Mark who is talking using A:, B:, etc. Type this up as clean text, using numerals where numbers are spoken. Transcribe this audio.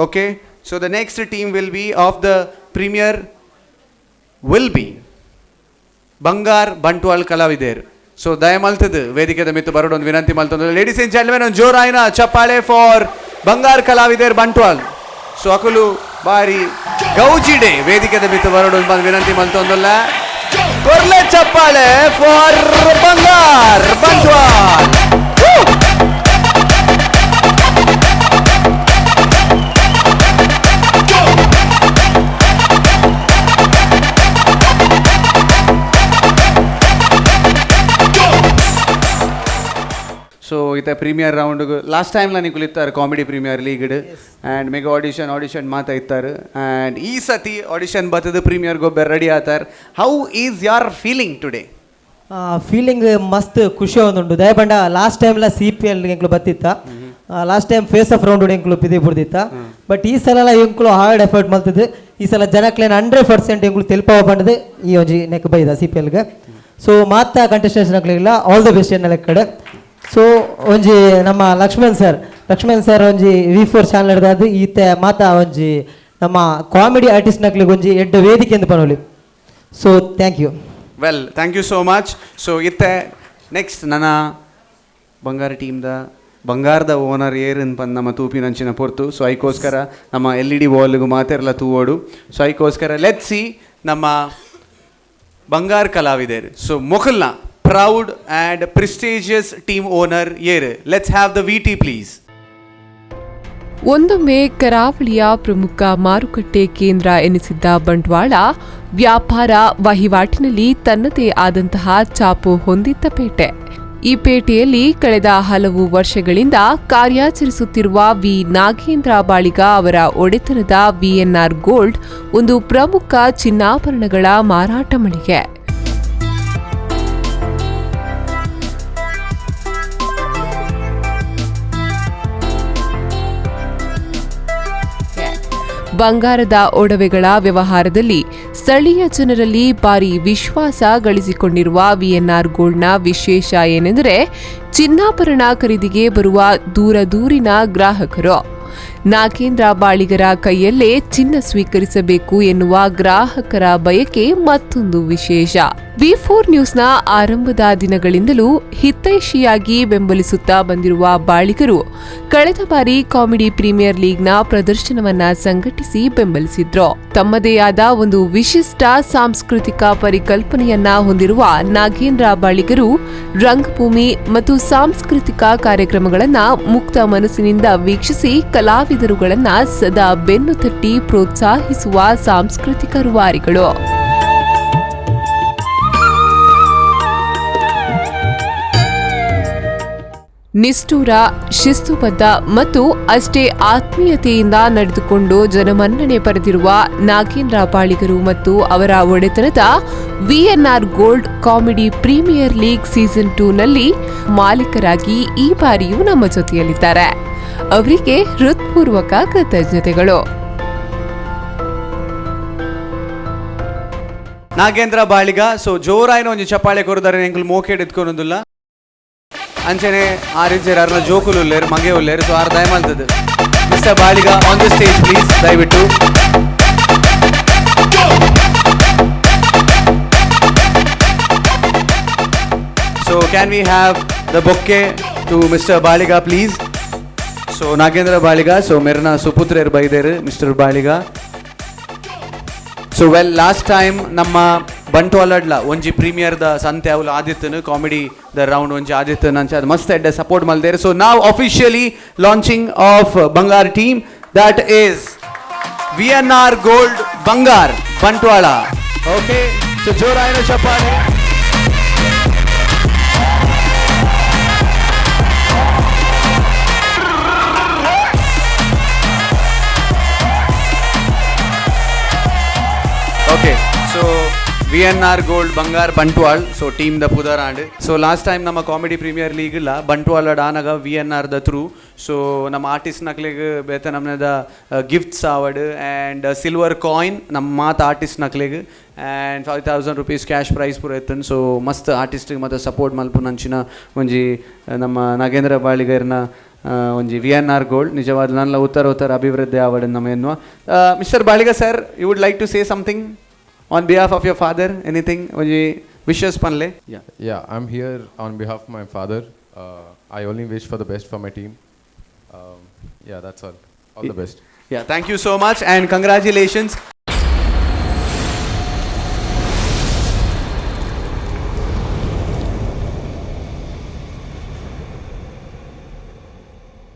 A: Okay, so the next team will be of the premier will be Bangar Bantwal ಕಲಾವಿದೆರ್. So ದಯಮಲ್ತದ ವೇದಿಕೆದ ಮಿತ್ತು ಬರೋಡೊಂದು ವಿನಂತಿ ಮಲ್ತೊಂದು. Ladies and gentlemen, ಒಂದು ಜೋರಾಯಿನ ಚಪ್ಪಾಳೆ for ಬಂಗಾರ್ ಕಲಾವಿದೆರ್ ಬಂಟ್ವಾಲ್. ಸೊ ಅಕುಲು ಬಾರಿ ಗೌಜಿಡೆ ವೇದಿಕೆದ ಮಿತ್ತು ಬರೋಡೊಂದು ಬಂದು ವಿನಂತಿ ಮಲ್ತೊಂದುಲ್ಲ. ಕೊರ್ಲೆ ಚಪ್ಪಾಳೆ ಫಾರ್ ಬಂಗಾರ್ ಬಂಟ್ವಾಲ್. ಸೊ ಇತ್ತೆ premier round last time ನಿಕುಲು ಇತ್ತಾರೆ comedy premier league and mega audition audition ಮಾತಾ ಇತ್ತಾರೆ. ಆ್ಯಂಡ್ ಈ ಸತಿ ಆಡಿಷನ್ ಬತ್ತದ ಪ್ರೀಮಿಯರ್ ಗೊಬ್ಬರ ರೆಡಿ ಆತಾರ್. How is your feeling today?
B: Feeling ಮಸ್ತ್ ಖುಷಿ ಒಂದುಂಡು. ದಯಪಂಡ ಲಾಸ್ಟ್ ಟೈಮ್ಲ ಸಿಪಿಎಲ್ ಎಂಕ್ಲು ಬತ್ತಿತ್ತ. Last time face of round ಎಂಕ್ಲು ಪಿದಿ ಬುಡ್ದಿತ್ತ. ಬಟ್ ಈ ಸಲ ಎಂಕ್ಲು ಹಾರ್ಡ್ ಎಫರ್ಟ್ ಮಲ್ತದ್ದು. ಈ ಸಲ ಜನಕ್ಲೇನ್ 100% ಎಂಕ್ಲು ತೆಲ್ಪಾವ ಪಂಡದು ಈ ಒಂಜಿ ನೆಕ್ ಬೈದ ಸಿ ಪಿ ಎಲ್ಗೆ. ಸೊ ಮಾತ ಕಂಟೆಸ್ಟೆಂಟ್ಸ್ ನಕ್ಲೆಗ್ಲ all the best ಎನ್ನ ಕಡೆ. ಸೊ ಒಂಜಿ ನಮ್ಮ ಲಕ್ಷ್ಮಣ್ ಸರ್, ಲಕ್ಷ್ಮಣ್ ಸರ್ ಒಂಜಿ ವಿ4 ಚಾನಲ್ ಹಿಡ್ದಾದ್ ಈತೆ ಮಾತ ಒಂಜಿ ನಮ್ಮ ಕಾಮಿಡಿ ಆರ್ಟಿಸ್ಟ್ ನಕ್ಲಿಗೆ ಒಂಜಿ ಎಡ್ಡೆ ವೇದಿಕೆ ಎಂದು ಪನೋಲಿ. So thank you.
A: Well, thank you so much. So ಇತ್ತೆ ನೆಕ್ಸ್ಟ್ ನನ್ನ ಬಂಗಾರ ಟೀಮ್ದ ಬಂಗಾರದ ಓನರ್ ಏರ್ ಪಂದ್ ನಮ್ಮ ತೂಪಿನಂಚಿನ ಪೊರ್ತು. ಸೊ ಐಕೋಸ್ಕರ ನಮ್ಮ ಎಲ್ಇಡಿ ವಾಲ್ಗೂ ಮಾತೆರ್ಲ ತೂವೋಡು. ಸೊ ಐಕೋಸ್ಕರ let see ನಮ್ಮ ಬಂಗಾರ ಕಲಾವಿದರು. ಸೊ ಮೊಕಲ್ನ proud and prestigious team owner ಏರ್? Let's have the VT, please.
C: ಒಂದೊಮ್ಮೆ ಕರಾವಳಿಯ ಪ್ರಮುಖ ಮಾರುಕಟ್ಟೆ ಕೇಂದ್ರ ಎನಿಸಿದ್ದ ಬಂಟ್ವಾಳ ವ್ಯಾಪಾರ ವಹಿವಾಟಿನಲ್ಲಿ ತನ್ನದೇ ಆದಂತಹ ಛಾಪು ಹೊಂದಿದ್ದ ಪೇಟೆ. ಈ ಪೇಟೆಯಲ್ಲಿ ಕಳೆದ ಹಲವು ವರ್ಷಗಳಿಂದ ಕಾರ್ಯಾಚರಿಸುತ್ತಿರುವ ವಿ ನಾಗೇಂದ್ರ ಬಾಳಿಗ ಅವರ ಒಡೆತನದ ವಿಎನ್ಆರ್ ಗೋಲ್ಡ್ ಒಂದು ಪ್ರಮುಖ ಚಿನ್ನಾಭರಣಗಳ ಮಾರಾಟ ಮಳಿಗೆ. ಬಂಗಾರದ ಒಡವೆಗಳ ವ್ಯವಹಾರದಲ್ಲಿ ಸ್ಥಳೀಯ ಜನರಲ್ಲಿ ಭಾರಿ ವಿಶ್ವಾಸ ಗಳಿಸಿಕೊಂಡಿರುವ ವಿಎನ್ಆರ್ ಗೋಲ್ಡ್ನ ವಿಶೇಷ ಏನೆಂದರೆ, ಚಿನ್ನಾಭರಣ ಖರೀದಿಗೆ ಬರುವ ದೂರ ದೂರಿನ ಗ್ರಾಹಕರು ನಾಗೇಂದ್ರ ಬಾಳಿಗರ ಕೈಯಲ್ಲೇ ಚಿನ್ನ ಸ್ವೀಕರಿಸಬೇಕು ಎನ್ನುವ ಗ್ರಾಹಕರ ಬಯಕೆ ಮತ್ತೊಂದು ವಿಶೇಷ. ವಿ4 ನ್ಯೂಸ್ನ ಆರಂಭದ ದಿನಗಳಿಂದಲೂ ಹಿತೈಷಿಯಾಗಿ ಬೆಂಬಲಿಸುತ್ತಾ ಬಂದಿರುವ ಬಾಳಿಗರು ಕಳೆದ ಬಾರಿ ಕಾಮಿಡಿ ಪ್ರೀಮಿಯರ್ ಲೀಗ್ನ ಪ್ರದರ್ಶನವನ್ನ ಸಂಘಟಿಸಿ ಬೆಂಬಲಿಸಿದ್ರು. ತಮ್ಮದೇ ಆದ ಒಂದು ವಿಶಿಷ್ಟ ಸಾಂಸ್ಕೃತಿಕ ಪರಿಕಲ್ಪನೆಯನ್ನ ಹೊಂದಿರುವ ನಾಗೇಂದ್ರ ಬಾಳಿಗರು ರಂಗಭೂಮಿ ಮತ್ತು ಸಾಂಸ್ಕೃತಿಕ ಕಾರ್ಯಕ್ರಮಗಳನ್ನ ಮುಕ್ತ ಮನಸ್ಸಿನಿಂದ ವೀಕ್ಷಿಸಿ ಕಲಾವಿದರುಗಳನ್ನ ಸದಾ ಬೆನ್ನು ತಟ್ಟಿ ಪ್ರೋತ್ಸಾಹಿಸುವ ಸಾಂಸ್ಕೃತಿಕ ರೂವಾರಿಗಳು. ನಿಷ್ಠುರ, ಶಿಸ್ತುಬದ್ಧ ಮತ್ತು ಅಷ್ಟೇ ಆತ್ಮೀಯತೆಯಿಂದ ನಡೆದುಕೊಂಡು ಜನಮನ್ನಣೆ ಪಡೆದಿರುವ ನಾಗೇಂದ್ರ ಬಾಳಿಗರು ಮತ್ತು ಅವರ ಒಡೆತನದ VNR gold comedy premier league season 2ನಲ್ಲಿ ಮಾಲೀಕರಾಗಿ ಈ ಬಾರಿಯೂ ನಮ್ಮ ಜೊತೆಯಲ್ಲಿದ್ದಾರೆ. ಅವರಿಗೆ ಹೃತ್ಪೂರ್ವಕ ಕೃತಜ್ಞತೆಗಳು.
A: ನಾಗೇಂದ್ರ ಬಾಳಿಗ. ಸೊ ಜೋರಾಯಿನ ಒಂಜಿ ಚಪ್ಪಾಳೆ ಕೊರುದಾರೆ. ಎಂಕುಲು ಮೋಕೆಡ್ ಎತ್ಕೊನೊಂದುಲ್ಲ. ಅಂಚನೆ ಆರಿಜರ್ ಅರ್ನ ಜೋಕುಲು ಉಲ್ಲೇರು, ಮಗೆ ಉಲ್ಲೇರು. ಸೊ ಆರ್ ದಯಮಲ್ತದ Mister Baliga on the stage, please, ದಯವಿಟ್ಟು. So can we have the bouquet to Mister Baliga, please? So Nagendra Baliga, so ಮೆರ್ನ ಸುಪುತ್ರೆರ್ ಬೈದೇರು mister Baliga. So well, last time ನಮ್ಮ ಬಂಟ್ವಾಲಡ್ಲ ಒಂಜಿ ಪ್ರೀಮಿಯರ್ದ ಸಂತೆ ಅವಲು ಆದಿತ್ಯನು comedy the round ಒಂಜಿ ಆದಿತ್ಯನ ಅಂಚ ಅದು ಮಸ್ತ್ ಎಡ್ಡೆ ಸಪೋರ್ಟ್ ಮಲ್ದೇರು. ಸೊ ನಾವು officially launching of Bangar team, that is VNR Gold Bangar Bantwal. Okay, so ಜೋರಾಯಿನ ಚಪ್ಪಾಳೆ. Okay, so VNR gold Bangar Bantwal, so team the ಪುದರ್ and so last time ನಮ್ಮ comedy premier league ಇಲ್ಲ ಬಂಟ್ವಾಳ ಆನಗ VNR the through. So ನಮ್ಮ artist ನಕ್ಲೆಗ್ ಬೇತೆ ನಮ್ಮದ gifts ಆವಡ್ and silver coin ನಮ್ಮ ಮಾತು ಆರ್ಟಿಸ್ಟ್ ನಕ್ಲೆಗ್ and ₹5,000 cash prize ಪೂರ ಇತ್ತನ್. ಸೊ ಮಸ್ತ್ ಆರ್ಟಿಸ್ಟಿಗೆ ಮತ್ತು ಸಪೋರ್ಟ್ ಮಲ್ಪುನಂಚಿನ ಒಂಜಿ ನಮ್ಮ ನಾಗೇಂದ್ರ ಬಾಳಿಗರ್ನ ಒಂಜಿ ವಿ ಎನ್ ಆರ್ ಗೋಲ್ಡ್ ನಿಜವಾದ ನನ್ನ ಉತ್ತರ ಉತ್ತರ ಅಭಿವೃದ್ಧಿ ಆವಡ್ ನಮ್ಮ ಎನ್ನುವ. Mister Baliga sir, you would like to say something on behalf of your father? Anything, ಒಂಜಿ ವಿಶಸ್ ಪನ್ಲೆ. ಯಾ.
D: Yeah, I'm here on behalf of my father. I only wish for the best for my team. Yeah, that's all. All the best.
A: Yeah, thank you so much and congratulations.